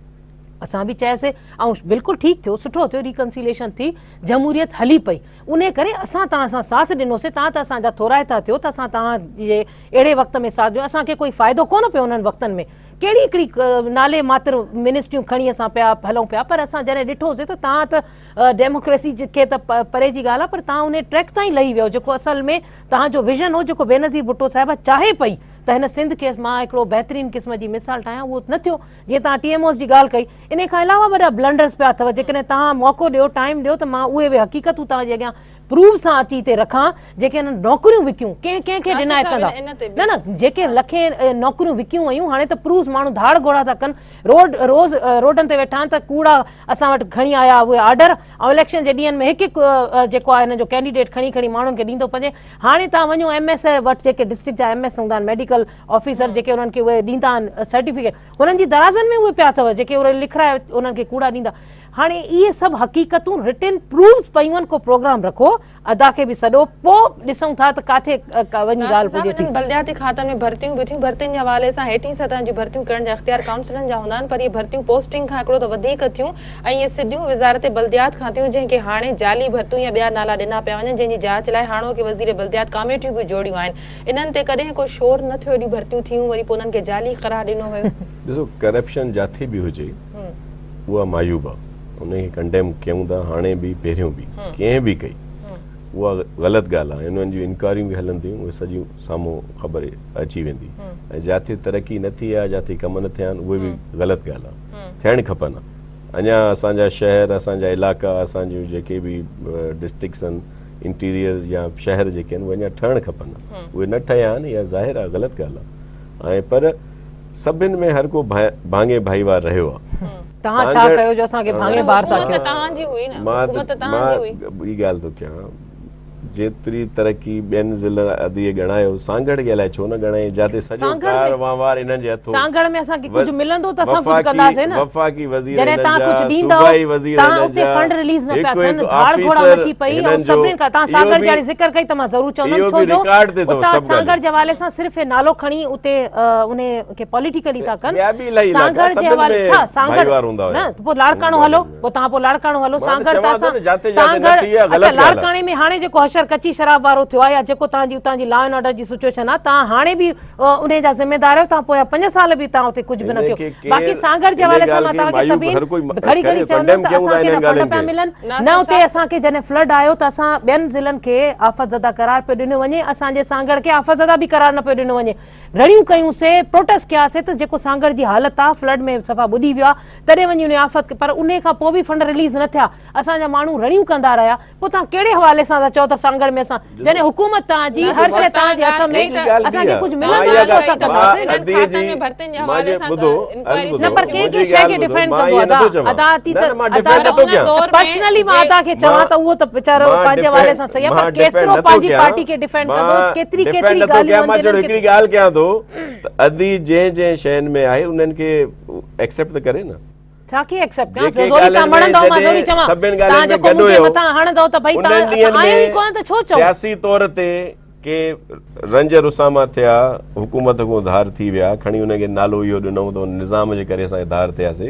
اسان به چيوسي ۽ بلڪل ٺيڪ ٿيو سٺو ٿيو ريڪنسيليشن ٿي جمهوريت هلي پئي انهي ڪري اسان توهان سان ساٿ ڏنوسي توهان ته اسان جا ٿورائتا ٿيو ته اسان توهان جي اهڙي وقت ۾ ساٿ ڏنو اسان کي ڪوئي فائدو ڪونه پيو انهن وقتن ۾ ڪهڙي هڪڙي نالي ماتر منسٽريون کڻي اسان پيا هلون پيا پر اسان جڏهن ڏٺوسي ته توهان ته ڊيموڪريسي کي ته پري جي ڳالهه آهي پر توهان انهي ٽريڪ تان ئي لهي ويو جيڪو اصل ۾ توهان جو ويزن هو جيڪو بينظير ڀٽو صاحبه چاهي پئي ته هن سنڌ کي مان هڪڙو بهترين قسم جي مثال ٺاهيان اهو نه ٿيو جيئن توهان ٽي ايم اوز جي ڳالهه ڪئي انهي کان علاوه وڏا بلنڊرز پيا اٿو جيڪڏهن توهان موقعو ڏيو ٽائيم ڏيو ته مان اهي به حقيقتون توهان جي اڳيان پروف سان اچي هتي رکان جيڪي انهن نوڪريون وڪيون ڪنهن ڪنهن کي ناصر ڊنائي صاحب ڪندا ان تي نه نه جيڪي لکين نوڪريون وڪيون ويون هاڻي ته پروف ماڻهو ڌاڙ گهوڙا ٿا ڪن روڊ روز روڊن تي ويٺا آهن ته ڪوڙا اسان وٽ کڻي آيا اهي آرڊر ۽ اليڪشن جي ڏينهن ۾ هڪ هڪ جيڪو آهي هنن جو ڪينڊيڊيٽ کڻي کڻي ماڻهن کي ڏيندو پڃي هاڻي توهان وڃو ايم ايس وٽ جيڪي ڊسٽرڪٽ جا ايم ايس هوندا آهن ميڊيڪل آفيسر جيڪي انهن کي اهي ڏيندا آهن سرٽيفڪيٽ هنن جي درازن ۾ اهي پيا اٿو جيڪي اهي لکرائي انهن کي ڪوڙا ڏيندا هاڻي اهي سڀ حقيقتون رٽن پروفز پيون آهن ڪو پروگرام رکو ادا کي به سڏو پو ڏسون ٿا ته ڪاٿي وڃي ناصر ڳالهه صاحب پڄي ٿي. انهن بلدياتي کاتن ۾ ڀرتيون به ٿيون ڀرتين جي حوالي سان هيٺين سطح جون ڀرتيون ڪرڻ جا اختيار ڪائونسلن جا هوندا آهن پر اهي ڀرتيون پوسٽنگ کان هڪڙو ته وڌيڪ ٿيون ۽ اهي سڌيون وزارت بلديات کان ٿيون جنهن کي هاڻي جعلي ڀرتيون يا ٻيا نالا ڏنا پيا وڃن جنهن جي جاچ لاء هاڻوڪي وزير بلديات ڪاميٽيون به جوڙيون آهن انهن تي ڪڏهن ڪو شور نه ٿيو ايڏيون ڀرتيون ٿيون وري پوء انهن کي جعلي قرار ڏنو ويو. ڏسو ڪرپشن جاٿي به هجي اها معيوب آ ان کي ڪنڊيم ڪيون ٿا هاڻي به پهريون به ڪنهن به ڪئي اها غلط ڳالهه آ انهن جون انڪوائريون به هلنديون اهي سڄيون سامهون خبر اچي ويندي ۽ جاٿي ترقي نه ٿي آ جاٿي ڪم نه ٿيا آهن اهي به غلط ڳالهه آ ٿيڻ کپن ها اڃا اسان جا شهر اسان جا علائقا اسان جون جيڪي به ڊسٽرڪٽس آهن انٽيريئر يا شهر جيڪي آهن اهي اڃا ٺهڻ کپن اهي نه ٺهيا آهن اها ظاهر آهي غلط ڳالهه آهي ۽ پر سڀن ۾ هر ڪو ڀاڱي ڀائيوار رهيو آهي. توهان ڇا ڪيو جو اسان کي ڀاڱي ڀار ٿا ڪيو. حڪومت توهان جي هئي نه حڪومت توهان جي هئي. مان ٻي ڳالهه ٿو ڪيان جيتري ترقي ٻين ضلعن اديء ڳڻايو سانگهڙ کي الائي ڇو نه ڳڻائين جاتي سڄو ڪار وهنوار انهن جي هٿ هو. سانگهڙ ۾ اسان کي ڪجهه ملندو ته اسان ڪجهه ڪنداسين نه. وفاقي وزير جڏهن هنن توهان جا ڪجهه ڏيندؤ صوبائي وزير توهان هنن اتي جا فنڊ رليز نه پيا هڪ ٿين هڪ ڌاڙ گهوڙا آفيسر مچي پئي ۽ هنن جو سڀني کان توهان اهو سانگهڙ به جي هاڻي ذڪر ڪئي ته مان ضرور چوندم اهو ڇو به جو رڪارڊ تي اٿو اتان سڀ سانگهڙ ڳالهيون. جي حوالي سان صرف هي نالو کڻي اتي انهي کي پوليٽيڪلي ٿا ڪن ٻيا به الاهي علائقا سانگهڙ جي سڀن حوالي ۾ ڇا سانگهڙ ڀائيوار هوندا نه هيا ته پوء لاڙڪاڻو انهن هلو ڳالهين ۾. پوء توهان پوء لاڙڪاڻو هلو مان ته سانگهڙ ته چوان ٿو اسان نه جاتي جاتي نه سانگهڙ ٿي اها اڇا غلط ڳالهه آهي. لاڙڪاڻي ۾ هاڻي جيڪو حشر ڪچي شراب وارو ٿيو آهي يا جيڪو توهان جي اتان جي لا اينڊ آرڊر جي سچوئيشن آهي توهان هاڻي به انهي جا ذميدار آهيو توهان پويان 5 سال به توهان اتي ڪجهه به نه انهي ڪيو کي ڪير باقي سانگهڙ جي انهي حوالي سان ڳالهه مان کي توهان کي معيوب سڀين هر ڪوئي گهڙي ڪري گهڙي چوندم ڪنڊيم ته ڪيون ٿا اسان کي انهن نه فنڊ ڳالهين پيا کي. ملن نه ناصر اتي صاحب اسان کي جڏهن فلڊ آيو ته اسان ٻين ضلعن کي آفت زده قرار پيو ڏنو وڃي اسان جي سانگهڙ کي آفت زده به قرار نه پيو ڏنو وڃي رڙيون ڪيون سي پروٽيسٽ ڪيا سي ته جيڪو سانگهڙ جي حالت آ فلڊ ۾ صفا ٻڏي ويو آ تڏهن وڃي انهي آفت پر انهي کان پوء به فنڊ رليز نه ٿيا اسان جا ماڻهو رڙيون ڪندا رهيا پوء توهان ڪهڙي حوالي سان ٿا چئو ته سانگهڙ ۾ اسان جڏهن حڪومت توهان جي هر شيء توهان جي هٿ ۾ اسان کي ڪجهه ملندو نه ته اسان ڪنداسين نه پر ڪنهن ڪنهن شيء کي ڊفينڊ ڪندو ادا ادا ٿي ته ادا پرسنلي مان ادا کي چوان ته اهو ته ويچارو پنهنجي حوالي سان صحيح آهي پر ڪيترو پنهنجي پارٽي کي ڊفينڊ ڪندو ڪيتري ڪيتري ڳالهيون مان ڇڙو هڪڙي ڳالهه ڪيان ٿو ته ادي جنهن جنهن شين ۾ آهي انهن کي ايڪسيپٽ ته ڪري نه ڇا کي ايڪسيپٽ ڪيان جيڪي زوري ڳالهين تان ۾ مڙندؤ مان زوري جڏهن چوان سڀن تان ڳالهين ۾ جيڪو گڏ منهنجي هيو مٿان هڻندؤ ته ڀئي تان انهن ڏينهن اسان آهيون ئي ۾ ڪونه ته ڇو چئون. سياسي طور تي ڪي رنج رساما ٿيا حڪومت کان ڌار ٿي ويا کڻي انهن کي نالو اهو ڏنئون ته ان نظام جي ڪري اسان ڌار ٿياسي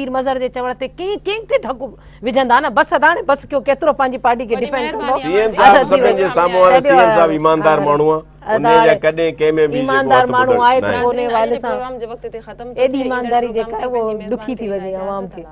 پير مظهر جي چوڻ تي ڪنهن ڪنهن تي ڍڪ وجهندا نه بس ادا هاڻي بس ڪيو ڪيترو پنهنجي پارٽي کي وڏي ڊفينڊ ڪندو. مهرباني سي ايم ايم صاحب سڀن جي سامهون آهي سي ايم صاحب ايماندار ماڻهو آهي انهي جا ڪڏهن ڪنهن ۾ به ايماندار ماڻهو آهي ته انهي حوالي سان پروگرام جو وقت هتي ختم ايڏي ايمانداري جيڪا آهي اهو ڏکي ٿي وڃي عوام کي.